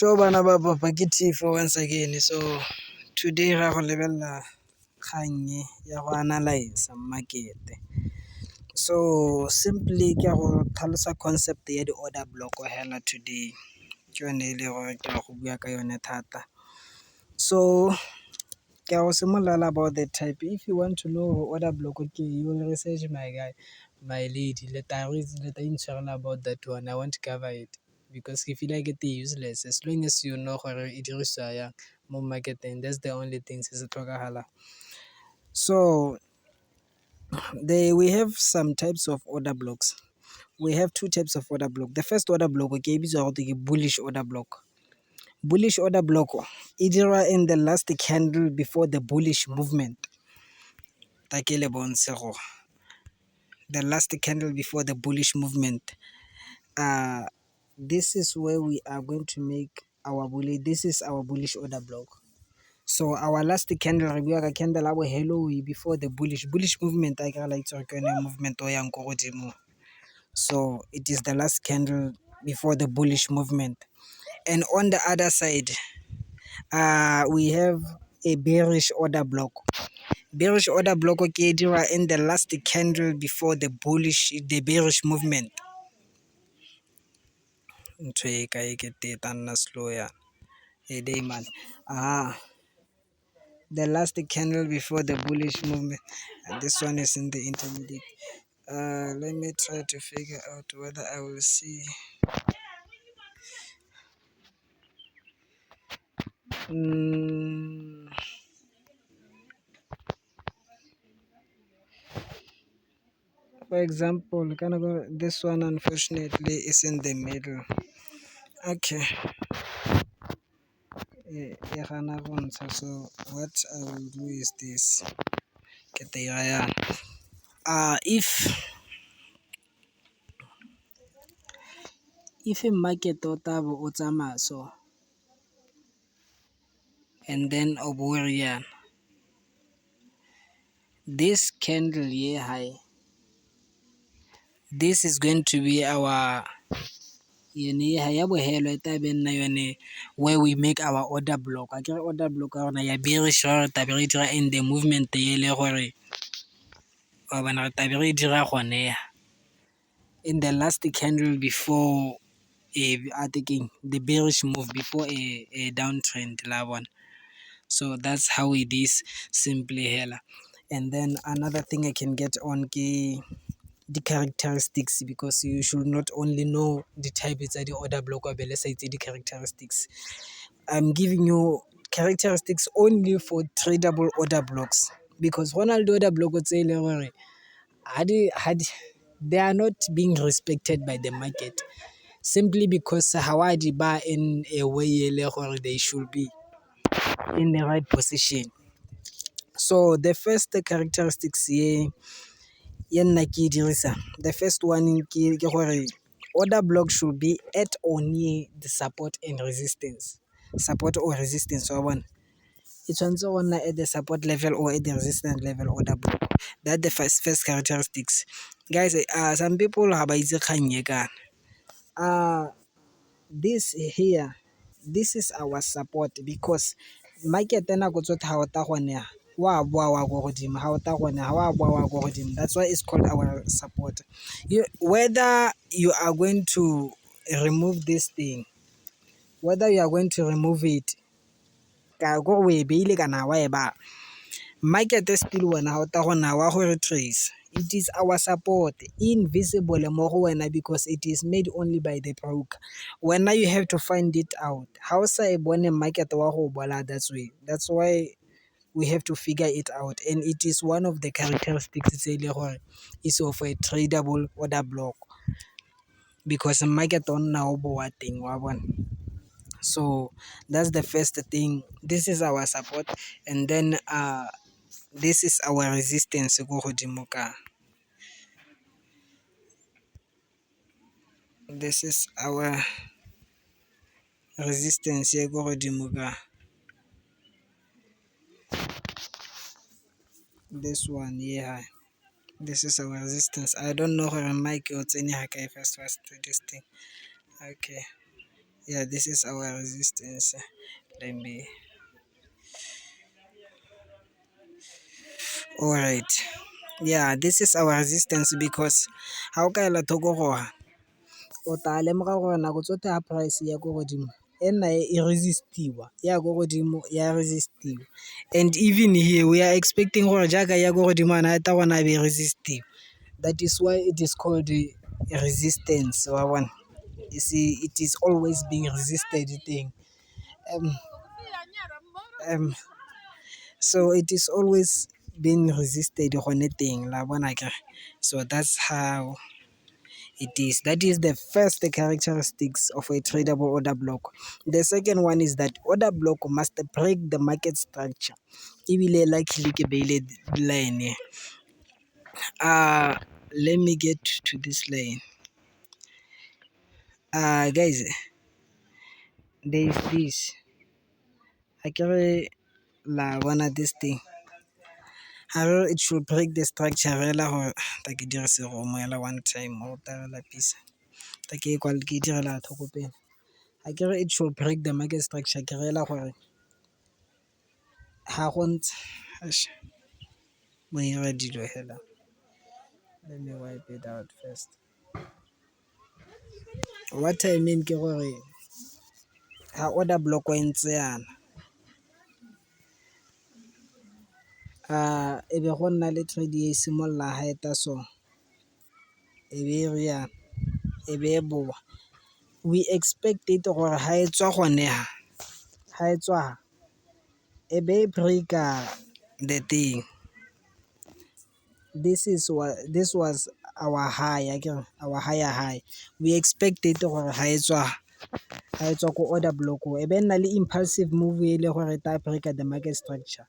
Sho bana ba papa, ke Tefo once again. So today ra go lebelela kgang e ya go analyse-a market-e. So simply ke ya go tlhalosa concept ya di-order block hela today, ke yone e le gore ke ya go bua ka yone thata. So ke ya go simolola about the type, if you want to know gore order block ke eng, you will research my guy, my lady, le tla intshwarela about that one, I won't cover it because ke feel-a ekete e useless as long as you know gore e dirisiwa jang mo market-eng, that's the only thing se se tlhokagalang. So we have some types of order blocks, we have two types of order block. The first order block ke e bitswang gotwe ke bullish order block. Bullish order block e dirwa in the last candle before the bullish movement, tla ke le bontshe gore the last candle before the bullish movement, this is where we are going to make our this is our bullish order block. So our last candle, re bua ka candle ya bofelo e before the bullish movement akere la itse gore ke yone movement o yang ko godimo. So it is the last candle before the bullish movement. And on the other side, we have a bearish order block. Bearish order block ke e dira in the last candle before the bearish movement. Ntho e ka e kete e tla nna slow yana, hedei man. The last candle before the bullish movement, this one is in the intermediate. Let me try to figure out whether I will see. For example, this one unfortunately is in the middle. Okay. E gana go ntsha, so what I will do is this, ke tla 'ira yana. If market o tla bo o tsamaya so and then o bo o re yana, this candle e high, this is going to be our yone ya bofelo e tla be e nna yone where we make our order block. Akere order block ya rona ya bearish re tla be re dira in the movement e le gore wa bona re tla be re dira gone in the last candle before the bearish move before a downtrend la bona. So that's how it is simply hela. And then another thing I can get on ke di-characteristics, because you should not only know the type tsa di-order block wa be le sa itse di-characteristics. I'm giving you characteristics only for tradable order blocks, because go na le di-order block tse e leng gore they are not being respected by the market, simply because ga wa di baya in a way e le gore they should be in the right position. So the first characteristics ye nna ke e dirisang, the first one ke gore order block should be at or near the support and resistance, support or resistance wa bona. E tshwanetse go nna at the support level or at the resistance level order block, that the first characteristics. Guys, some people ga ba itse kgang e kana. This here, this is our support, because market nako tsotlhe ga o tla gone ya, wa boa wa ko godimo, ga o tla gone ga wa boa wa ko godimo. That's why it's called our support. Whether you are going to remove this thing, whether you are going to remove it, ka gore o e beile kana wa e baya, market still wena ga o tla gona wa go retrace. It is our support, invisible mo go wena because it is made only by the broker. Wena you have to find it out. Ha o sa e bone market wa go bolaya, that's way. That's why we have to figure it out, and it is one of the characteristics tse e le gore is of a tradable order block, because market o nna o bowa teng wa bona. So that's the first thing, this is our support, and then this is our resistance ko godimo ka. This is our resistance e ko godimo ka. This one, yeah, this is our resistance. I don't know gore mic o tsene ga kae first, first this thing. Okay, Yeah, this is our resistance. Let me, alright, yeah, this is our resistance because ga o ka ela tlhoko gore, o tla lemoga gore nako tsotlhe ga price e ya ko godimo e nna e resist-iwa, e ya ko godimo ya resist-iwa. And even here we are expecting gore jaaka e ya ko godimo yana, ga e tla gona e be e resist-iwa. That is why it is called resistance, wa bona. It is always being resisted teng. So it is always being resisted gone teng, la bona akere. So that's how it is. That is the first characteristics of a tradable order block. The second one is that order block must break the market structure. Ebile luckily ke beile line e. Let me get to this line. Guys, there is this. Akere la bona this thing. Ga re it should break the structure re ela gore, tla ke dirise romo hela one time go tla re lapisa. Tla ke e kwale, ke e direla thoko pele. Akere it should break the market structure ke reela gore ga go ntse, eish mo 'ira dilo hela. Let me wipe it out first. What I mean ke gore ga order block-o e ntse yana, e be go nna le trade e simolola ha eta so, e be e re yana, e be e boa. We expect it gore ha e tswa gone ha, ha e tswa ha e be e break-a the thing. This was our high akere, our higher high. We expect it gore ha e tswa ko order block-ong e be nna le impulsive move e le gore e tla break-a the market structure,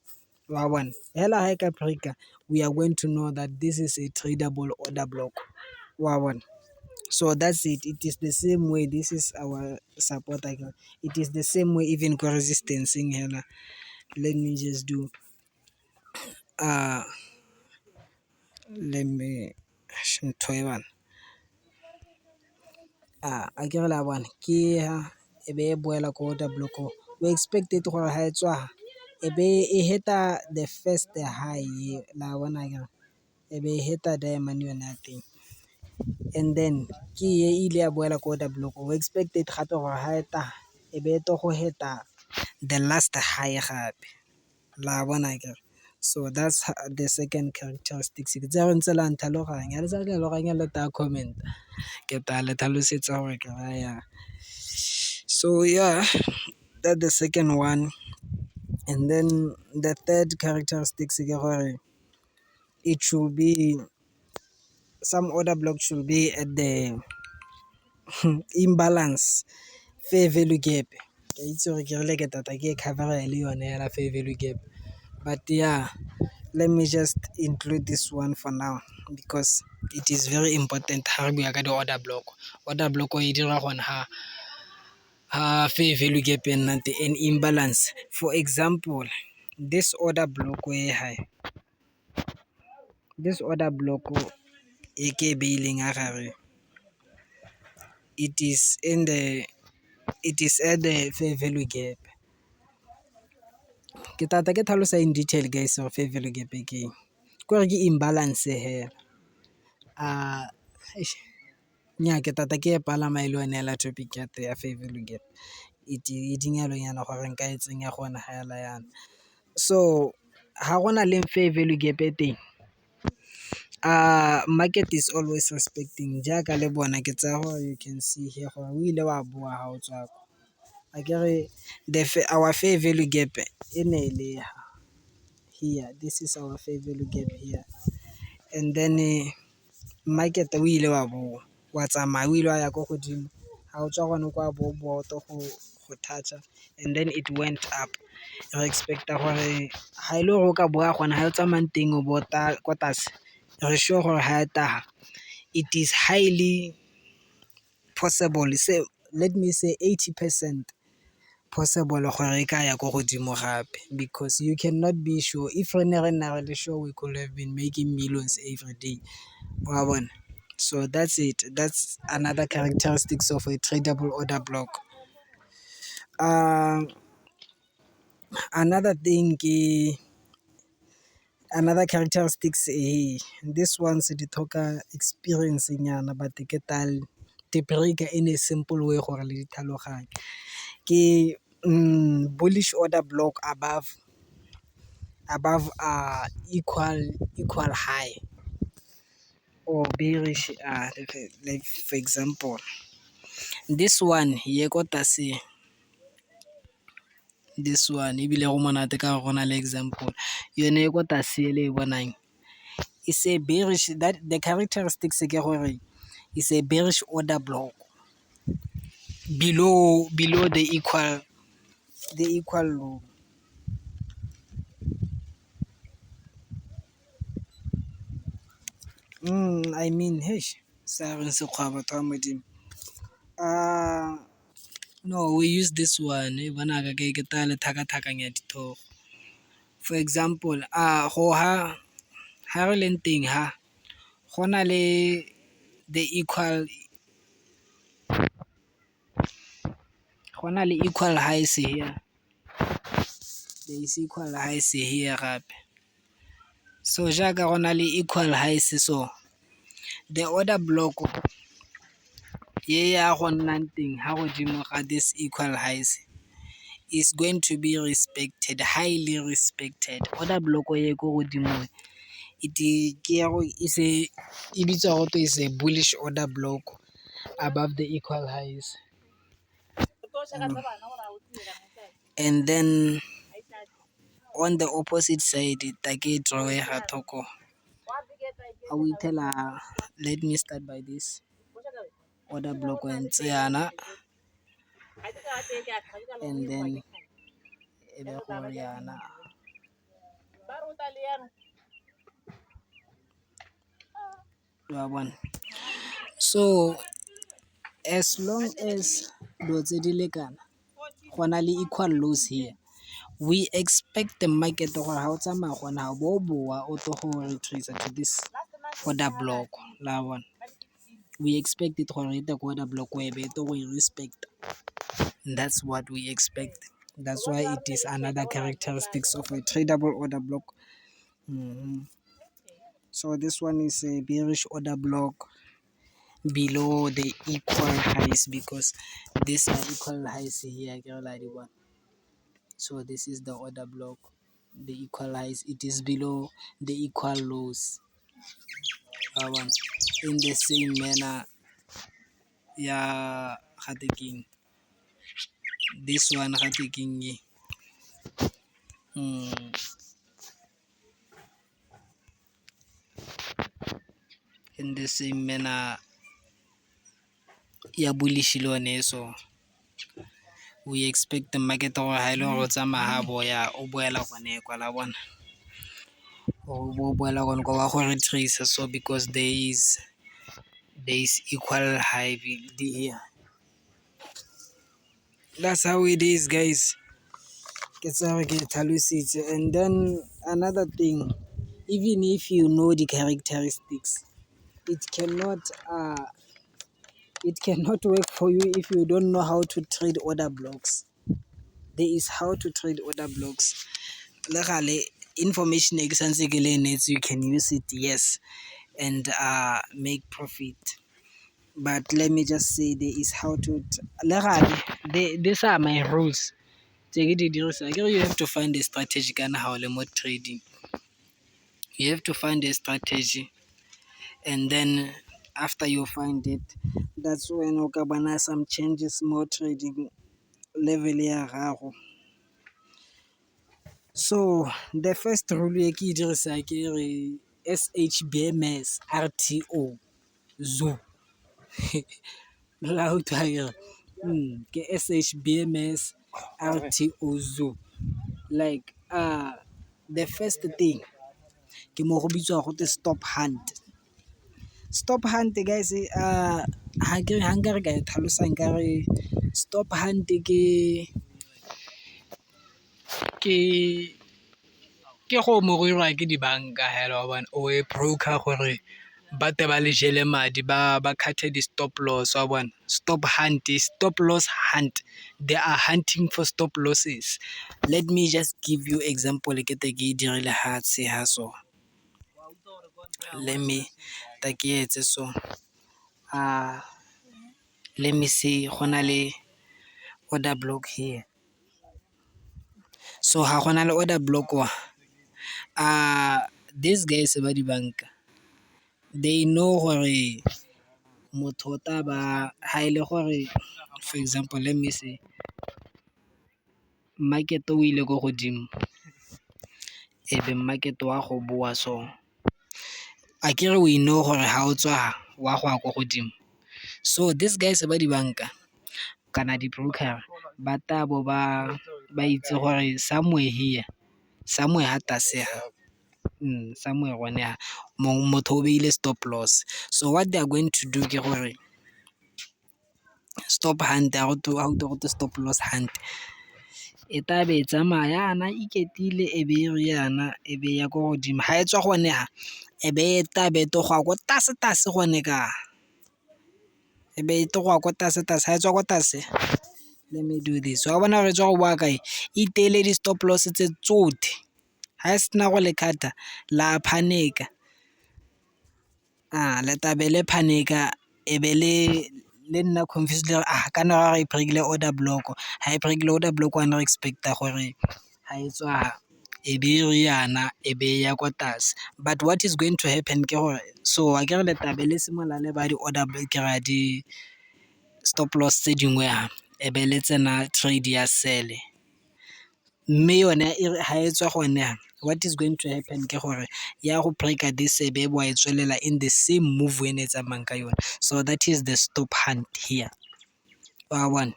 wa bona. Hela ha e ka break-a, we are going to know that this is a tradable order block, wa bona. So that's it, it is the same way, this is our support akere, it is the same way even ko resistance-eng hela. Let me just do, let me, eish ntho e banna. Akere la bona ke e ha, e be e boela ko order block-ong. We expect it gore ha e tswa ha, e be e hit-a the first high e, la bona akere, e be e hit-a diamond yone ya teng. And then ke e ile ya boela ko order block-ong, we expect it gape gore ha e tla ha, e be e tlo go hit-a the last high gape, la bona akere. So that's the second characteristics. Ke tsaya gore ntse la ntlhaloganya, ha le sa tlhaloganye le ta comment-a, ke tla le tlhalosetsa gore ke raya yang. So yeah, that the second one and then the third characteristics ke gore it should be, some order block should be at the imbalance, fair value gap. Ke a itse gore ke rile ke tla tla ke e cover-a le yone hela fair value gap, but yeah, let me just include this one for now because it is very important ha re bua ka di-order block. Order block-o e dira gore ha fair value gap e nna teng and imbalance. For example, this order block-o e ha e, this order block-o e ke e beileng ha gare, it is at the fair value gap. Ke tla tla ke tlhalosa in detail guys gore fair value gap ke eng, kore ke imbalance hela. Nnyaa ke tla tla ke e palama e le yone hela topic ya teng ya fair value gap, e dinyalonyana gore nka e tsenya gone hela yana. So ha go na le fair value gap e teng, market is always respecting jaaka le bona ke tsaya gore you can see here gore o ile wa boa ha o tswa kwa. Akere our fair value gap e ne e le ha, here, this is our fair value gap here. And then market o ile wa boa, wa tsamaya, o ile wa ya ko godimo ga o tswa gone kwa bo o boa o tlo go touch-a and then it went up. Re expect-a gore ga e le gore o ka boa gone ga o tsamayang teng o bo o tla kwa tlase, re sure gore ha e tla ha, it is highly possible, let me say 80% possible gore e ka ya ko godimo gape because you cannot be sure. If re ne re nna re le sure we could have been making millions everyday, wa bona. So that's it, that's another characteristics of a tradable order block. Another thing ke another characteristics e, this ones di tlhoka experience-nyana but ke tla di break-a in a simple way gore le di tlhaloganye. Ke bullish order block above equal high or bearish like for example, this one ye ko tlase e, this one ebile go monate ka gore go na le example. Yone e ko tlase e le e bonang is a bearish, the characteristics ke gore is a bearish order block below the equal low. I mean sa reng Sekgowa batho ba Modimo. No we use this one banaka ke tla le tlhakatlhakanya ditlhogo. For example, ha re leng teng ha go na le equal highs here, there is equal highs here gape. So jaaka go na le equal highs so, the order block e ya go nnang teng ha godimo ga this equal highs is going to be respected, highly respected. Order block e ko godimo e bitswa gotwe is a bullish order block above the equal highs. And then on the opposite side, tla ke draw-e ha thoko. Let me start by this order block e ntse yana and then e be gore yana. Wa bona? So as long as dilo tse di lekana, go na le equal lows here, we expect the market gore ga o tsamaya gona o bo o boa o tlo go retrace-a to this order block, la bona. We expect it gore e tle ko order block e be e tlo go e respect-a, that's what we expect. That's why it is another characteristics of a tradable order block. So this one is a bearish order block below the equal highs, because this are equal highs here, akere la di bona. So this is the order block, the equal highs, it is below the equal lows. Wa bona? In the same manner ya gate keng, this one gate keng e? In the same manner ya bullish le yone e so, we expect the market gore ha e le gore o tsamaya ha boya o boela gone kwa la bona. O bo o boela gone kwa wa go retrace-a so because there is equal high here. That's how it is guys, ke tsaya gore ke tlhalositse. And then another thing, even if you know the characteristics, it cannot work for you if you don't know how to trade order blocks. There is how to trade order blocks. Le gale, information e ke santse ke le neetse, you can use it, yes, and make profit. But let me just say there is how to, le gale, these are my rules tse ke di dirisang. Akere you have to find a strategy kana ga o le mo trading. You have to find a strategy, and then after you find it, that's when o ka bona some changes mo trading level ya gago. So the first rule e ke e dirisang ke re S_H_B_M_S R_T_O zoo, la utlwa akere? Ke S_H_B_M_S R_T_O zoo. Like the first thing ke mo go bitswa gote stop hunt. Stop hunt guys ga nkare ka e tlhalosa nkare stop hunt ke go mo go 'iriwa ke dibanka hela wa bona or a broker gore Ba te ba le jele madi ba cut-e di-stop loss wa bona, stop hunt, stop loss hunt, they are hunting for stop losses. Let me just give you example ke te ke e dirile hatshe ha so, let me, ta ke etse so. Let me see go na le order block here, so ga gona le order block these guys ba dibanka they know gore motho o ta ba ha e le gore for example let me say, market o ile ko godimo ebe market wa go boa so, akere we know gore ha o tswa ha wa go ya ko godimo. So these guys ba dibanka kana di-broker-a ba tabo ba itse gore somewhere here, somewhere ha tlase ha, somewhere gone ha motho o beile stop loss. So what they are going to do ke gore stop hunt ha utlwa gotwe stop loss hunt, e tla be e tsamaya yana e iketlile e be e re yana e be ya ko godimo. Ha e tswa gone ha, e be e tla be e tlo go ya ko tlase-tlase gone ka, e be e tlo go ya ko tlase-tlase, ha e tswa ko tlase let me do this, wa bona gore e tswa go boa kae, e iteile di-stop loss tse tsotlhe, ha e sena go le cut-a la panic-a. Le tlabe le panic-a e be le nna confused le re ah, kana ga e break-ile order block, ha e break-ile order block ne re expect-a gore ha e tswa ha e be e re yana e be e ya kwa tlase. But what is going to happen ke gore, so akere le tlabe le simolola le baya di-order ke raya di-stop loss tse dingwe ha, e be le tsena trade ya sell-e. Mme yone ha e tswa gone ha, what is going to happen ke gore ya go break-a this e be e boa e tswelela in the same move e ne e tsamayang ka yone. So that is the stop hunt here, wa bona.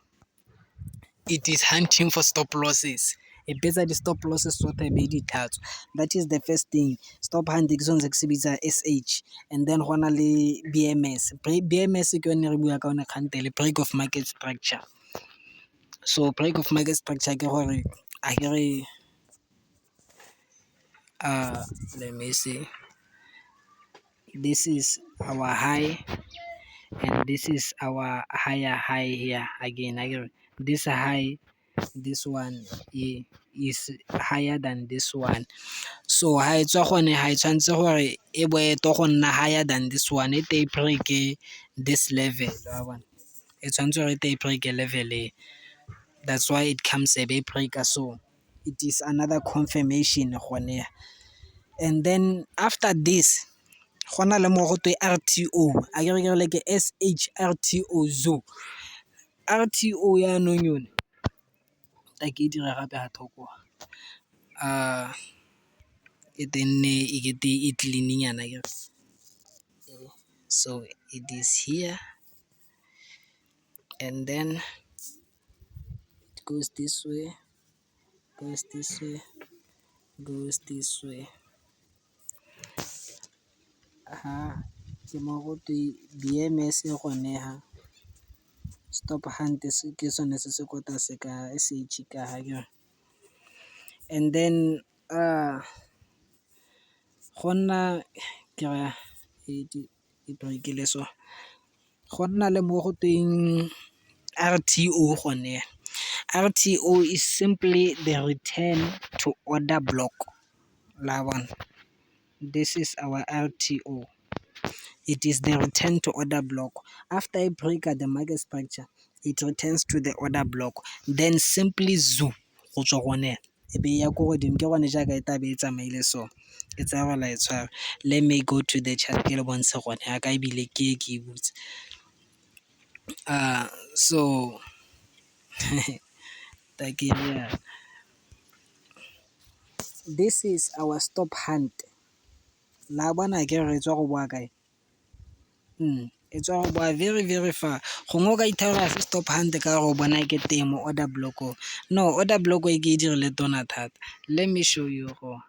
It is hunting for stop losses, e betsa di-stop losses tsotlhe e be e di tlhatswa. That is the first thing, stop hunt ke sone se ke se bitsa SH and then go na le BMS, BMS ke yone re bua ka yone kgantele break of market structure. So break of market structure ke gore akere let me see, this is our high and this is our higher high here again akere, this high, this one is higher than this one. So ha e tswa gone ha e tshwantse gore e boe e tlo go nna higher than this one, e tle e break-e this level wa bona, e tshwantse gore e tle e break-e level e. That's why it comes e be e break-a so, it is another confirmation gone. And then after this, go na le mo gotwe RTO, akere ke rile ke SH RTO zo. RTO yanong yone, tla ke e dire gape ha thoko, e te e nne ekete e clean-nyana akere. So it is here and then it goes this way, goes this way, goes this way. Ke mo gotwe BMS gone ha, stop hunt ke sone se se ko tlase ka SH ka ha akere. And then go nna ke raya e break-ile so, go nna le mo go tweng RTO gone. RTO is simply the return to order block, la bona. This is our RTO, it is the return to order block. After e break-a the market structure, it returns to the order block then simply zoom go tswa gone e be ya ko godimo. Ke gone jaaka e tlabe e tsamaile so, ke tsaya gore la e tshwara. Let me go to the chart ke le bontshe gone yaka ebile ke e ke e butse. So this is our stop hunt, la bona akere re tswa go boa kae, e tswa go boa very very far. Gongwe o ka ithaya gore ga se stop hunt ka gore o bona ekete e mo order block-ong, no order block e ke e dirile tona thata. Let me show you gore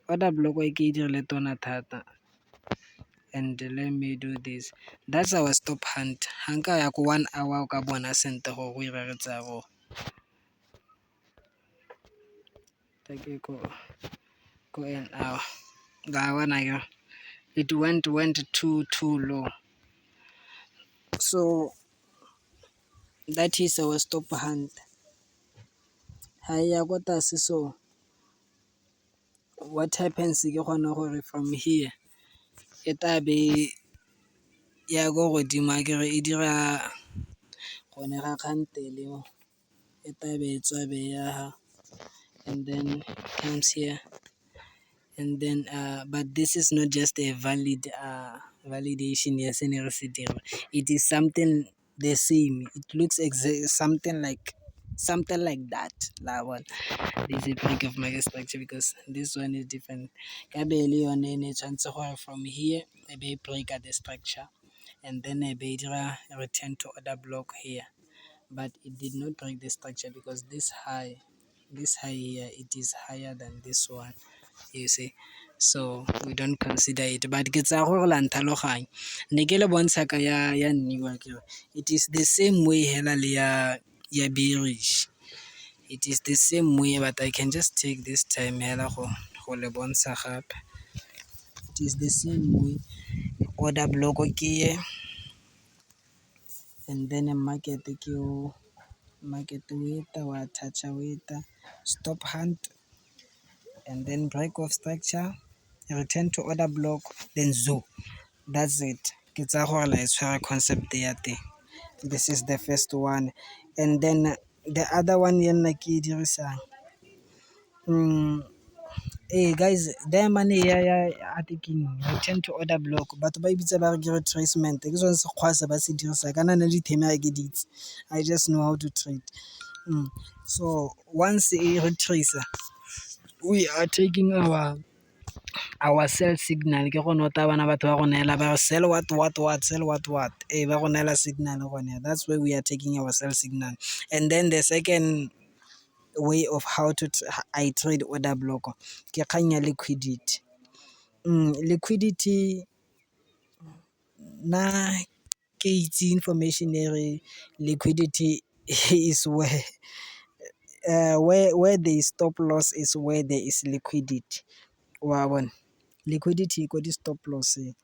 order block e ke e dirile tona thata and let me do this, that's our stop hunt. Ga nka ya ko one hour o ka bona sentle gore go iragetseng tla ke ye ko an hour, la bona akere. It went too too low. So that is our stop hunt. Ha e ya kwa tlase so, what happens ke gone gore from here e tla be ya ko godimo akere e dira gone ga kgantele eo, e tla be e tswa be ya ha and then comes here and then but this is not just a valid validation ya se ne re se dira, it is something the same, it looks something like that, la bona. There's a break of market structure because this one is different. Ka be e le yone e ne e tshwanetse gore from here e be e break-a the structure and then e be e dira return to order block here, but it did not break the structure because this high here, it is higher than this one, you see. So we don't consider it, but ke tsaya gore la ntlhaloganya. Ne ke le bontsha ka ya akere, it is the same way hela le ya bearish, it is the same way but I can just take this time hela go le bontsha gape. It is the same way, order block ke e and then market ke o, market o eta wa touch-a o eta, stop hunt and then break of structure, return to order block, then zoom, that's it. Ke tsaya gore la e tshwara concept ya teng. This is the first one and then the other one ye nna ke e dirisang, ee guys daemane ya keng, return to order block batho ba e bitsa ba re ke retracement ke sone Sekgowa se ba se dirisang kana nna di-term ga ke di itse, I just know how to trade. So once e retrace-a we are taking our sell signal, ke gone o tla bona batho ba go neela ba re sell what what what, sell what what, ee ba go neela signal gone that's where we are taking our sell signal. And then the second way of how I trade order block ke kgang ya liquidity. Liquidity nna ke itse information e re liquidity is where there is stop loss is where there is liquidity, wa bona. Liquidity e ko di-stop loss-eng.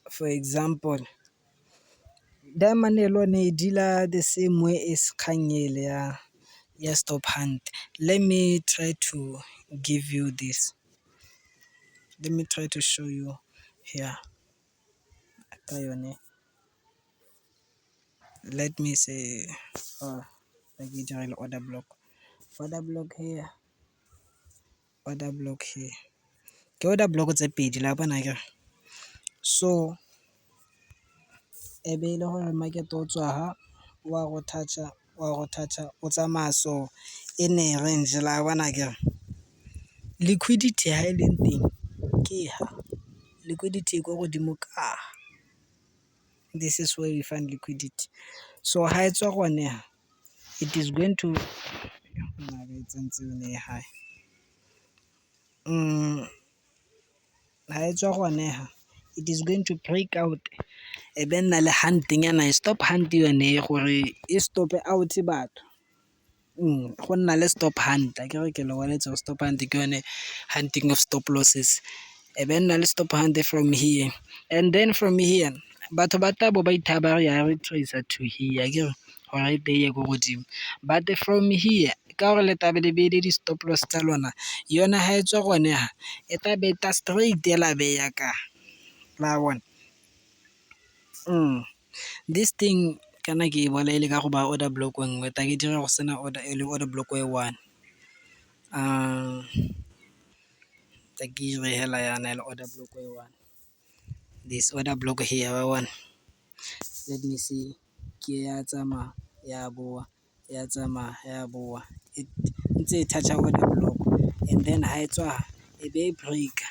For example, daemane le yone e deal-a the same way as kgang ele ya stop hunt. Let me try to give you this, let me try to show you here ka yone. Let me say tla ke dire order block, order block here, order block here, ke order block tse pedi la bona akere? So e be e le gore market o tswa ha wa go touch-a, wa go touch-a, o tsamaya so e nne range la bona akere? Liquidity ha e leng teng ke ha, liquidity e ko godimo ka ha, this is where we find liquidity. So ha e tswa gone ha, it is going to mare e tsentse yone e high. Ha e tswa gone ha, it is going to break out e be nna le hunt-nyana, stop hunt yone gore e stop-e out batho. Go nna le stop hunt akere ke le boleletse gore stop hunt ke yone hunting of stop losses, e be nna le stop hunt from here and then from here batho ba tla bo ba ithaya ba re ya retrace-a to here akere gore e tle e ye ko godimo. But from here ka gore le tlabe le beile di-stop loss tsa lona, yone ha e tswa gone ha e tla be e tla straight hela be ya ka, la bona. This thing kana ke e bolaile ka go baya order block e nngwe tla ke dira go sena order e le order block e one. Tla ke 'ire hela yana e le order block e one, there's order block here wa bona, let me see ke ya tsamaya ya boa, ya tsamaya ya boa, ntse e touch-a order block and then ha e tswa ha e be e break-a,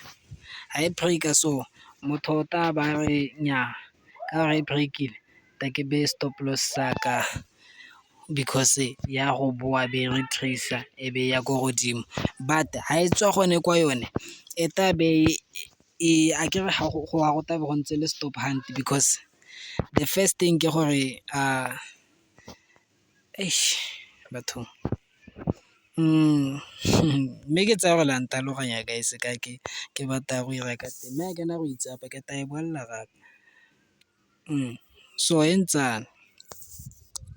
ha e break-a so motho o tla ba re nnyaa ka gore e break-ile tla ke beye stop loss sa ka because ya go boa be retrace-a e be ya ko godimo. But ha e tswa gone kwa yone e tla be akere go tlabe go ntse le stop hunt because the first thing ke gore bathong. Mme ke tsaya gore la ntlhaloganya guys ka ke batla go 'ira ka teng, mme ga ke na go itsapa ke tla e boela gape. So e ntse yana,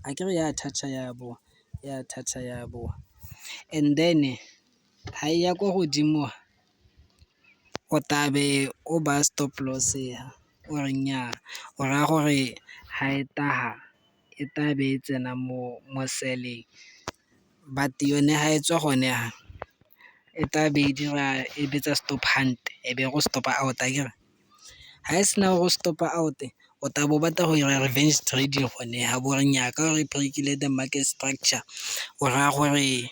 akere ya touch-a ya boa, ya touch-a ya boa and then ha e ya ko godimo o tlabe o baya stop loss o re nnyaa o raya gore ha e taga e tlabe e tsena mo sell-eng, but yone ha e tswa gone ha e tlabe e dira e betsa stop hunt e be e go stop-a out akere. Ha e sena go stop-a out o tla bo o batla go 'ira revenge trading gone ha, o bo o re nnyaa ka gore e break-ile the market structure o raya gore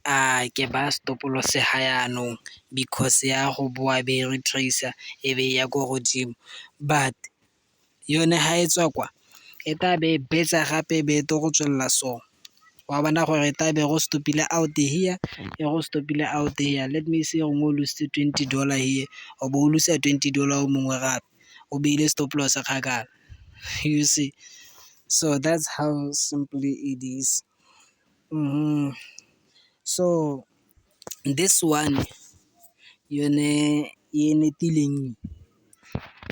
a ke baya stop loss ha yanong because ya go boa be retrace-a e be ya ko godimo. But yone ha e tswa kwa e tla be e betsa gape e be e tlo go tswelela so, wa bona gore e tla be go stop-ile out here, e go stop-ile out here. Let me say gongwe o loss-itse twenty dollar here, o bo o loss-a twenty dollar o mongwe gape o beile stop loss kgakala, you see. So that's how simply it is. So this one yone e nepileng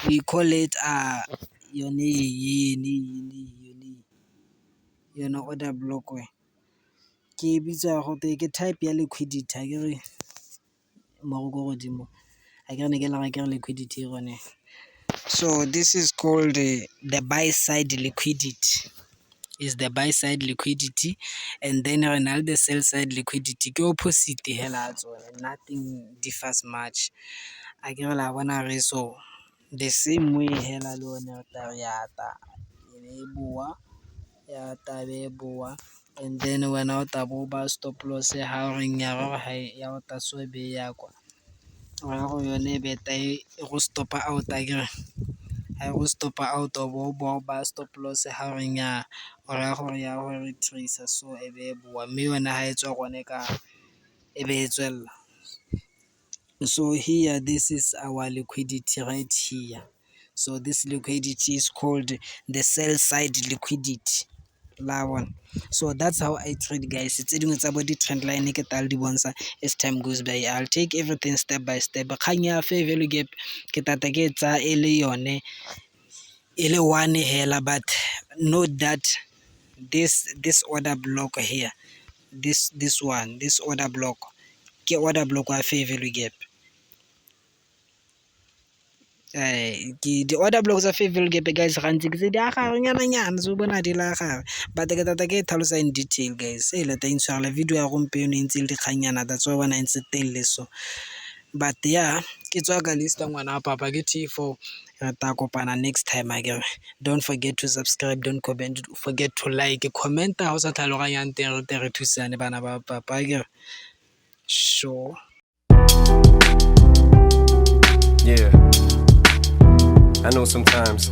we call it yone yone order block e, ke e bitsa gote ke type ya liquidity akere mo ko godimo, akere ne ke le raya kere liquidity e gone. So this is called the buy side liquidity, is the buy side liquidity and then re na le the sell side liquidity ke opposite hela ya tsone nothing differs much. Akere la bona re so, the same way hela le yone re tla re ya ta e be e boa, ya ta e be e boa and then wena o tla bo o baya stop loss ha o re nnyaa ya go ta so e be ya kwa, o raya gore yone e beta e go stop-a out akere, ha e go stop-a out o bo o boa o baya stop loss ha o re nnyaa o raya gore ya go retrace-a so e be e boa, mme yone ha e tswa gone ka e be e tswelela. So here this is our liquidity right here, so this liquidity is called the sell side liquidity, la bona. So that's how I trade guys, tse dingwe tsa bo di-trend line ke tla le di bontsha as time goes by, I'll take everything step by step. Kgang ya fair value gap ke tata ke e tsaya e le yone e le one hela, but note that this order block here, this one, this order block ke order block ya fair value gap. Di-order block tsa fair value gap guys gantsi ke tse di agare nyana-nyana tse o bona di le gare, but ke tata ke e tlhalosa in detail guys. Le tla intshwarela video ya gompieno e ntse e le dikgangnyana, that's why o bona e ntse telele so. But yeah, ke tswa ka Lister ngwana wa papa ke T4, re tla kopana next time akere. Don't forget to subscribe, don't comment, forget to like, comment-a ha o sa tlhaloganyang teng re tle re thusane bana ba papa akere. Sure. Yeah. I know sometimes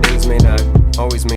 things may not always make